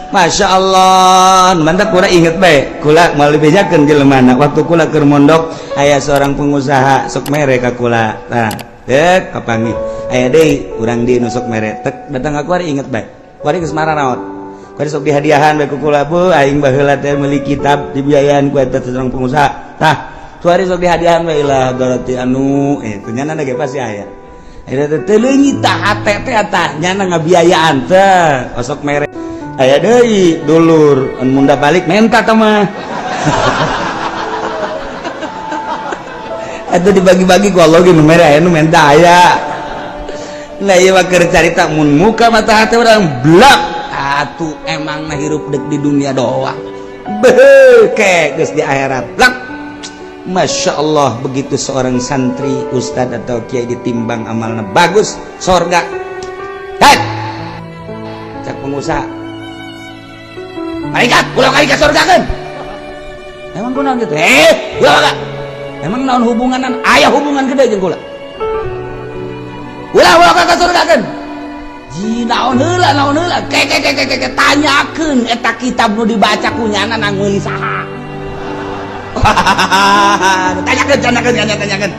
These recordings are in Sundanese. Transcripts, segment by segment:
Masya Allah, mantap. Kula inget bae, kula mau dibejakeun jelema waktu kula keur mondok, aya seorang pengusaha sok mere ka kula. Nah, dek kapanggih, aya deui urang di nu sok mere tek datang ka kuari. Inget bae, kuari geus mararaot, kuari sok dihadiahan bae ku kula. Bu, aing baheula teh meuli kitab dibiayaan ku eta seorang pengusaha. Tah, kuari sok dihadiahan bae lah berarti anu ternyata ge pasti aya eta teh leungit tah hate teh tah nyana ngabiayaan teh osok mere. Aya deui dulur anu munda balik menta tah mah itu dibagi-bagi ku Allah ge nu mere, aya nu menta aya. Nah, ieu mah keur carita mun muka mata hate urang blak atuh emang na hirup dek di dunia doang, beuh ke geus di akhirat blak. Masya Allah, begitu seorang santri, ustad atau kiai ditimbang amalna bagus, sorga. Hei, cak pengusaha, malaikat, ulah kali ke surga kan. Emang kunaon gitu? Eh, ulah gak? Emang naon hubunganan? Aya hubungan gede jeung kula. Ulah ulah ka surga kan. Ji naon heula, naon heula? Ke ke ke ke ke, tanyakeun eta kitab nu dibaca ku nyana nang meuli saha. Tanyakeun, tanyakeun, tanyakeun, tanyakeun.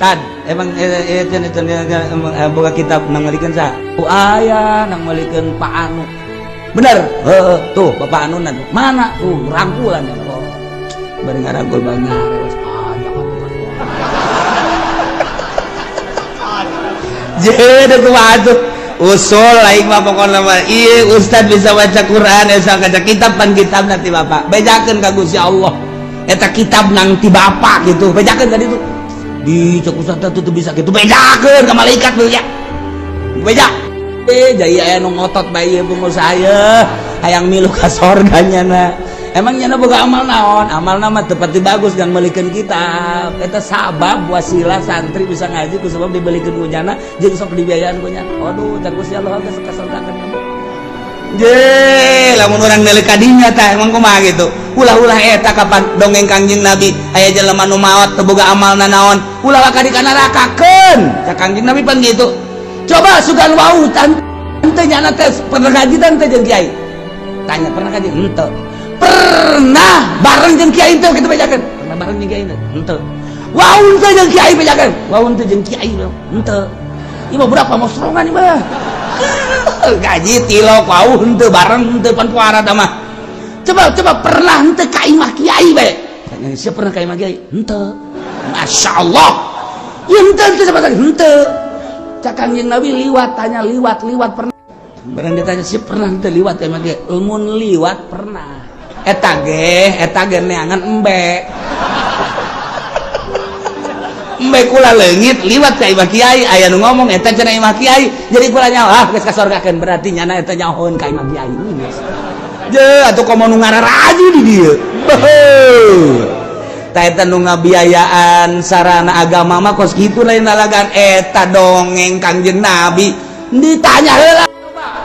Tad, emang emang boga kitab nang meulikeun saha? Oh, aya nang meulikeun Pak Anu. Bener? Heeh, tuh Bapak Anu tuh. Mana? Tuh rangkulan ya. Oh. Bari ngarangkul banyak. Ah, jangan. Jadi kumaha tuh? Usul aing mah pokona mah ieu ustad bisa baca Quran esa kaca kitab pan kitab nanti Bapak. Bejakeun ka Gusti Allah. Eta kitab nang ti Bapak gitu. Bejakeun ka ditu. Di cek ustad teh teu bisa gitu. Bejakeun ka malaikat beja. Beja. Eh, jadi aya nu ngotot bae ieu pengusaha ye. Hayang milu ka sorga nyana. Emang nyana boga amal naon? Amalna mah teu pati bagus dan meulikeun kitab. Eta sabab wasilah santri bisa ngaji ku sebab dibelikeun ku nyana jeung sok dibiayaan ku nyana. Aduh, cak Gusti Allah geus ka sorgakeun kamu. Je, lamun urang neuleuh ka dinya tah emang kumaha gitu. Ulah-ulah eta kapan dongeng Kangjeng Nabi aya jelema nu maot teu boga amalna naon, ulah ka di ka nerakakeun. Cak Kangjeng Nabi pan gitu. Coba sugan wau tante nyana teh pernah ngaji tante jeung kiai. Tanya pernah ngaji? Henteu. Pernah bareng jeung kiai teu kitu bejakeun? Pernah bareng jeung kiai teu? Henteu. Wau teu jeung kiai bejakeun? Wau teu jeung kiai henteu. Ieu mah berapa mosrongan ieu mah. Gaji tilok wau henteu bareng henteu pan puara tah mah. Coba coba pernah henteu ka imah kiai bae. Tanya siapa pernah ka imah kiai? Henteu. Masya Allah. Ieu henteu henteu sama sekali henteu. Cak Kangjeng Nabi liwat, tanya liwat liwat pernah. Barang ditanya siapa pernah henteu liwat ka imah kiai? Mun liwat pernah. Eta ge neangan embe. Embe kula leungit liwat ka imah kiai, aya nu ngomong eta cenah imah kiai. Jadi kula nyaho ah geus kasorgakeun berarti nyana eta nyahoeun ka imah kiai. Geus. Je atuh komo nu ngararaju di dieu. Beuh. Tah eta nu ngabiayaan sarana agama mah kos kitu lain lalagan eta dongeng Kangjeng Nabi. Ditanya heula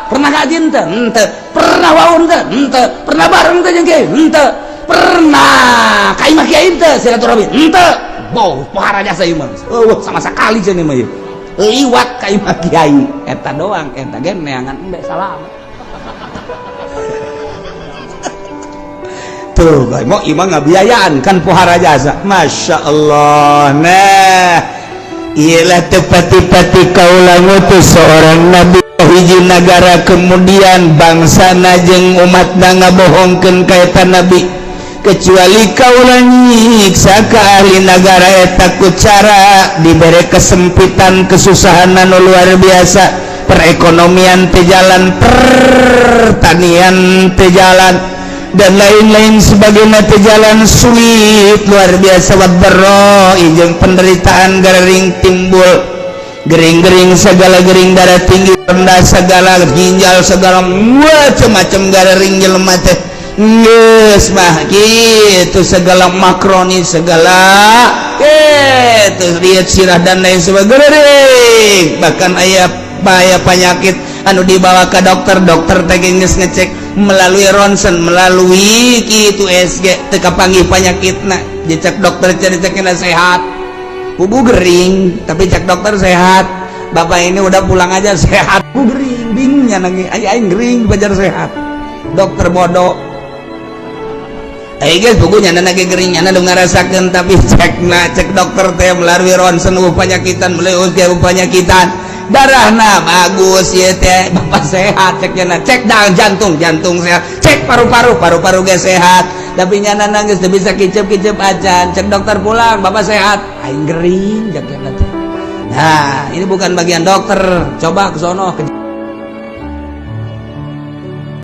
pernah ngaji henteu? Henteu. Pernah wau henteu? Henteu. Pernah bareng teh jeung kiai? Henteu. Pernah ka imah kiai henteu silaturahmi? Henteu. Boh, pohara jasa ieu mah. Eueuh sama sekali cenah mah ieu. Liwat ka imah kiai eta doang, eta ge neangan embe salam. Tuh, mau imah ngabiayaan kan pohara jasa. Masya Allah. Nah, ialah Tepati-pati kaula ngutus seorang nabi hiji negara, kemudian bangsa jeung umat ngabohongkeun ka eta nabi, kecuali kaula nyiksa ka ahli nagara eta ku cara dibere kesempitan, kesusahan anu luar biasa, perekonomian teu jalan, pertanian teu jalan, dan lain-lain sebagainya teu jalan, sulit luar biasa, wadh-dharra jeung penderitaan gering timbul, gering-gering segala gering, darah tinggi, rendah segala, ginjal segala macam-macam gering jelema teh geus mah gitu, segala makroni segala gitu, lihat sirah dan lain sebagainya. Bahkan aya bahaya penyakit anu dibawa ke dokter, dokter teh geus ngecek melalui ronsen, melalui gitu USG, teu kapanggih penyakitna. Dicek dokter cek sehat, kubu gering, tapi cek dokter sehat, bapak ini udah pulang aja sehat, kubu gering. Merinding nya nangis, aing gering bajar sehat. Dokter bodoh. Eh guys, bukunya nyana ge gering, nyana nu ngarasakeun, tapi cek na cek dokter teh melalui ronsen penyakitan, melalui USG penyakitan, darahna bagus ya teh, bapak sehat cek nyana. Cek dang jantung, jantung sehat. Cek paru-paru, paru-paru ge sehat, tapi nyana nangis teu bisa kicep-kicep acan. Cek dokter, pulang, bapak sehat. Aing gering cek nyana teh. Nah, ini bukan bagian dokter, coba ke sono ke